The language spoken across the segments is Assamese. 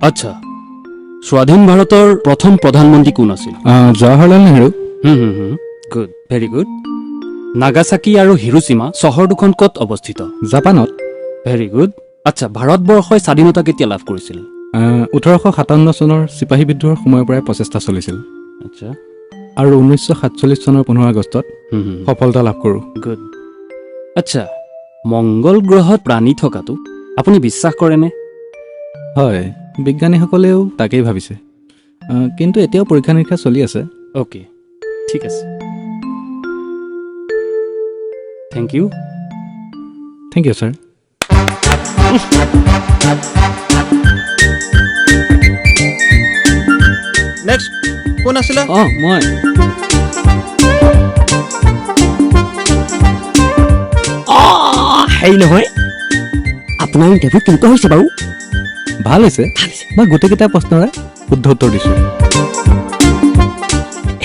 আচ্ছা, স্বাধীন ভাৰতৰ প্ৰথম প্ৰধানমন্ত্ৰী কোন আছিল? জৱাহৰলাল নেহৰু। হুম হুম হুম গুড, ভেৰি গুড। নাগাচাকি আৰু হিৰোচিমা চহৰ দুখন ক'ত অৱস্থিত? জাপানত। Very good. আচ্ছা, ভাৰতবৰ্ষই স্বাধীনতা কেতিয়া লাভ কৰিছিল? 1857 চনৰ চিপাহী বিদ্ৰোহৰ সময়ৰ পৰাই প্ৰচেষ্টা চলিছিল। আৰু 1947 চনৰ 15 আগষ্টত হুম হুম সফলতা লাভ কৰোঁ। গুড। আচ্ছা, মংগল গ্ৰহত প্ৰাণী থকাটো আপুনি বিশ্বাস কৰেনে? হয়, বিজ্ঞানীসকলেও তাকেই ভাবিছে, কিন্তু এতিয়াও পৰীক্ষা নিৰীক্ষা চলি আছে। অ'কে, ঠিক আছে, thank you. Thank you sir. Next কোন আছিলে? অঁ, মই। হেৰি নহয়, আপোনাৰ ইণ্টাৰভিউ কেনেকুৱা হৈছে বাৰু? ভাল হৈছে। ভাল হৈছে। মই গোটেইকেইটা প্ৰশ্নৰে শুদ্ধ উত্তৰ দিছোঁ।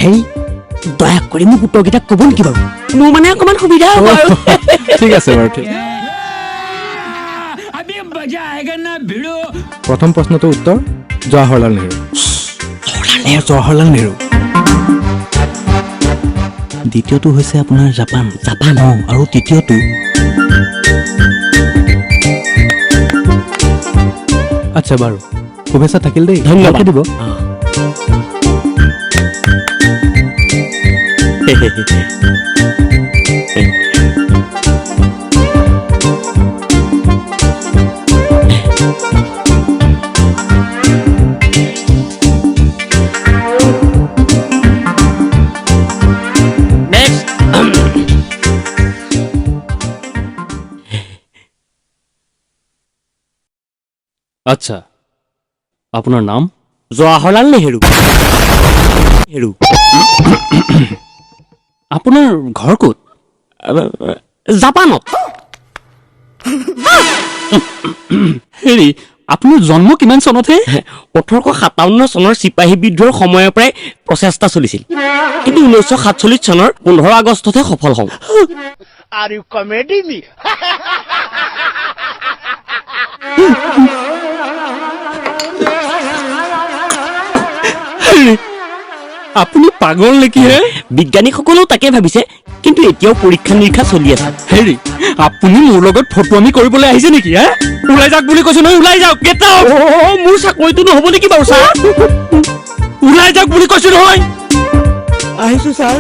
হেৰি, দয়া কৰি মোক উত্তৰকেইটা ক'ব নেকি বাৰু? মোৰ মানে অকণমান সুবিধা হ'ব আৰু। ঠিক আছে বাৰু, ঠিক। প্ৰথম প্ৰশ্নটোৰ উত্তৰ জৱাহৰলাল নেহৰু। জৱাহৰলাল নেহৰু। দ্বিতীয়টো হৈছে আপোনাৰ জাপান। জাপান। অঁ, আৰু তৃতীয়টো আচ্ছা বাৰু, শুভেচ্ছা থাকিল দেই। ধন্যবাদ। ভালকে দিব। নেক্সট। আচ্ছা, আপোনাৰ নাম? জৱাহৰলাল নেহেৰু। নেহেৰু। আপোনাৰ ঘৰ ক'ত? জাপানত। হেৰি, আপোনাৰ জন্ম কিমান চনতহে? 1857 চনৰ চিপাহী বিদ্ৰোহৰ সময়ৰ পৰাই প্ৰচেষ্টা চলিছিল, কিন্তু 1947 চনৰ 15 আগষ্টতহে সফল হওঁ। Are you comedy me? আপুনি পাগল নেকি হে? বিজ্ঞানীসকলেও তাকে ভাবিছে, কিন্তু এতিয়াও পৰীক্ষা নিৰীক্ষা চলি আছে। হেৰি, আপুনি মোৰ লগত ফটোৱামি কৰিবলৈ আহিছে নেকি হে? ওলাই যাওক বুলি কৈছো নহয়, ওলাই যাওক, গেট আউট। অ', মোৰ চাকৰিটো নহ'ব নেকি বাৰু ছাৰ? ওলাই যাওক বুলি কৈছো নহয়। আহিছো ছাৰ।